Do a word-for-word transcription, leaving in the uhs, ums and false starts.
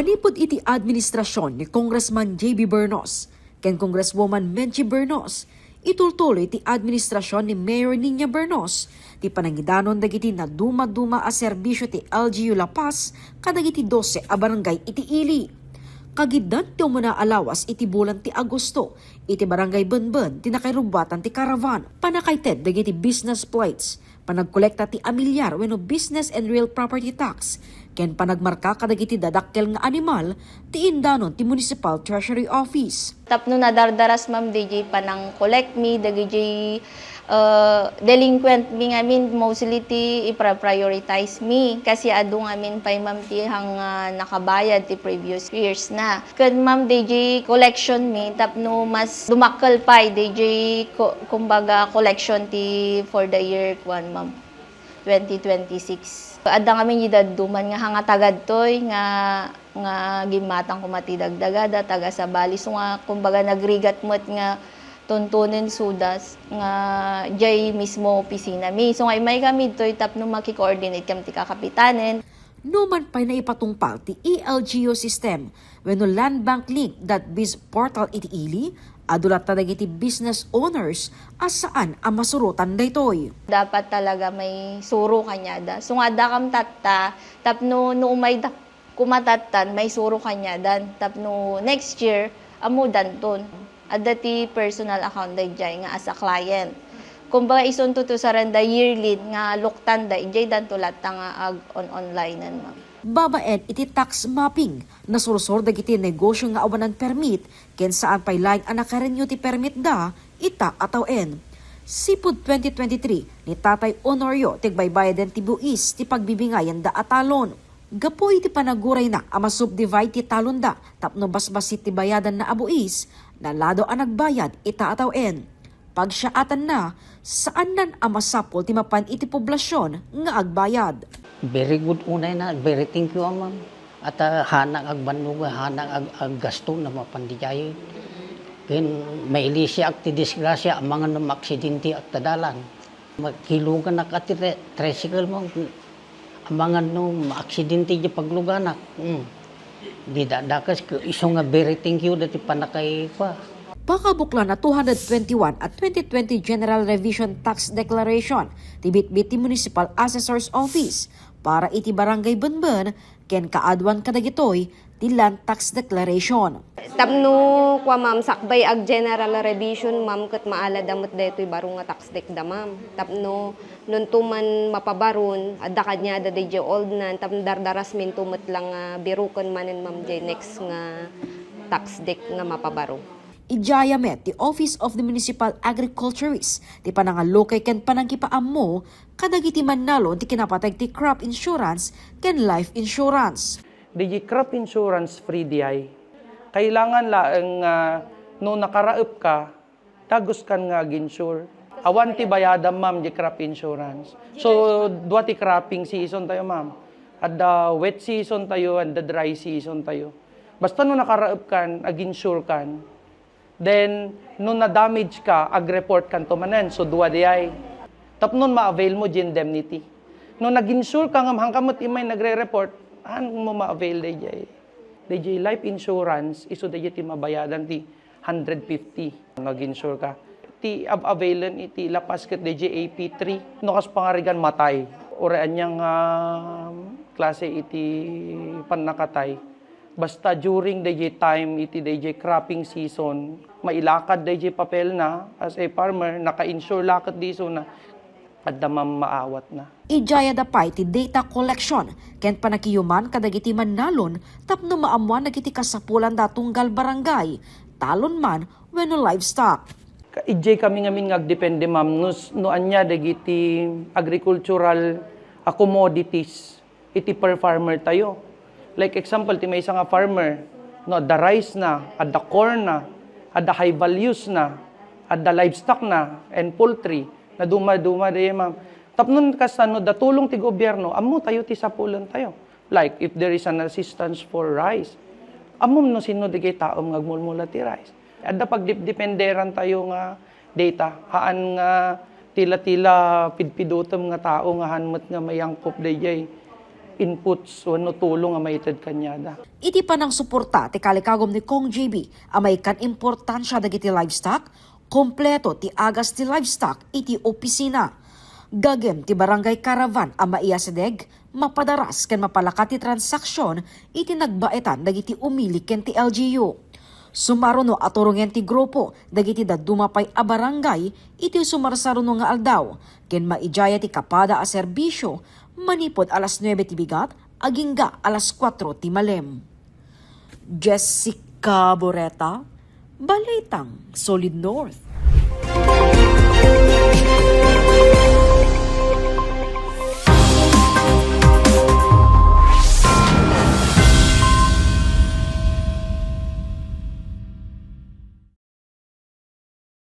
Manipud iti administrasyon ni Congressman J B Bernos ken Congresswoman Menchie Bernos, itultuloy ti administrasyon ni Mayor Niña Bernos ti panangidanon dagiti naduma-duma a serbisyo ti L G U La Paz kadagiti dose a barangay iti ili. Kagiddan ti umuna a lawas iti bulan ti Agosto iti Barangay Benben ti nakairubbuatan ti caravan, panakaited dagiti business plates, panagkolekta ti amilyar wenno business and real property tax, ken panagmarka kadagiti dadakkel nga animal ti indanon ti Municipal Treasury Office. Tapno nadardaras, ma'am, D J, panang-collect mi dagiti, uh, delinquent mi ngamin, mostly ti ipra-prioritize mi. Kasi adu ngamin pay, ma'am, ti hang, ah, nakabayad ti previous years na. Ken, ma'am, D J, collection mi tapno mas dumakkel pay, D J, ko-, kumbaga, collection ti for the year, kuan, ma'am, twenty twenty-six. Adda ngamin ida duman nga hanga tagadtoy nga, nga gimmatang koma ti dagdagada, taga-Sabali. So nga, kumbaga, nagrigat met nga tuntunen sudas nga jay mismo opisina mi. So nga, immay kami ditoy tapno maki-coordinate kam ti kakapitanen. Numan pay naipatungpal ti E L G U system wenno Land Bank Link dot biz portal iti ili, adu latta dagiti business owners a saan a masurotan daytoy. Dapat talaga may suro kaniada. So nga, adda kam tatta, tapno no umay da-, kumatattan, may suro kaniadan. Tapno next year, ammodanton. Adda ti personal account daydiay nga as a client. Kumbaga, isunto ti usaranda yearly nga luktanda, idiay danto latta nga ag-on-onlinen, ma'am. Babaen iti tax mapping, nasursor dagiti negosyo nga awanan permit ken saan pay laeng a naka-renew ti permit da ita a tawen. Sipud twenty twenty-three, ni Tatay Honorio ti agbaybayaden ti buis ti pagbibingayanda a talon. Gapu iti panagurayna a ma-subdivide ti talonda tapno basbassit ti bayadanna a buis, nalado a nagbayad ita a tawen. Pagsiyaatanna, saannan a masapul ti mapan iti poblasion nga agbayad. Very good unayna, very thank you, ma'am. At, ah, hanak agbannog, hanak ag-, aggasto na mapan diay. Ken mailisiak ti disgrasya, amangan no maaksidente ak ta dalan. Makiluganak a ti tri-, tricycle mo, amangan no maaksidente di pagluganak. Hmm. Di dadakas, isu nga very thank you dati panakay pa. Pakabuklan a two hundred twenty-one a twenty twenty General Revision Tax Declaration ti bitbit ti Municipal Assessor's Office para iti Barangay Benben ken kaaduan kadagitoy ti land tax declaration. Tapno, kua, ma'am, sakbay ag-general revision, ma'am, ket maalada met daytoy baro nga tax deck da, ma'am. Tapno, nunto man mapabaron, adda kaniada daydiay old nan, tapno dardarasminto met lang nga biroken manen, ma'am, diay next nga tax deck nga mapabaro. Idiay met ti Office of the Municipal Agriculturist ti panangalukay ken panangkipaammo kadagiti mannalon ti kinapateg ti crop insurance ken life insurance. Daydiay crop insurance, free diay. Kailangan laeng nga no nakaraep ka, daguskan nga ag-insure. Awan ti bayadam, ma'am, di crop insurance. So, dua ti cropping season tayo, ma'am. Adda wet season tayo, adda dry season tayo. Basta no nakaraep kan, ag-insure kan, then, no na-damage ka, ag-report kanto manen. So, dua diay. Tapno ma-avail mo di indemnity. No nag-insure ka ngem hangka met immay nagre-report, haan mo ma-avail daydiay. Daydiay life insurance, isu daydiay ti mabayadan ti hundred fifty. Nag-insure ka. Ti ab-availen iti La Paz ket daydiay A P three. No kas pangarigan, matay. Uray ania nga klase iti pannakatay. Basta during daydiay time iti daydiay cropping season, mailakad daydiay papelna as a farmer, naka-insure la ket di isuna, adda mammaawatna. Idiay adda pay ti data collection ken panakiyuman kadagiti mannalon tapno maammuan dagiti kasapulanda a tunggal barangay, talon man wenno livestock. Ka-, idiay kami ngamin nga agdepende, ma'am, no s-, no ania dagiti agricultural, ah, commodities iti per farmer tayo. Like example, ti maysa nga farmer, no, adda rice na, adda corn na, adda high values na, adda livestock na, and poultry, naduma-duma daydiay, ma'am. Tapno kasta, no adda tulong ti gobyerno, ammo tayo ti sapulen tayo. Like, if there is an assistance for rice, ammom no sino dagiti taom nga agmulmula ti rice. Adda pagdipdependeran tayo nga data, haan nga tila-tila pidpidutem nga tao nga haan met nga mayangkop daydiay. inputs wenno tulong a maited kaniada. Iti panangsuporta ti kalikagum ni Cong J B a maikkan importansia dagiti livestock, kompleto ti agas ti livestock iti opisina. Gagem ti barangay caravan a maiyasideg, mapadaras ken mapalakat ti transaksyon iti nagbaetan dagiti umili ken ti L G U. Sumaruno a turongen ti grupo dagiti dadduma pay a barangay iti sumarsaruno nga aldaw ken maidiaya ti kapada a serbisyo manipud alas nuebe ti bigat agingga alas kuatro ti malem. Jessica Boreta, Balitang Solid North.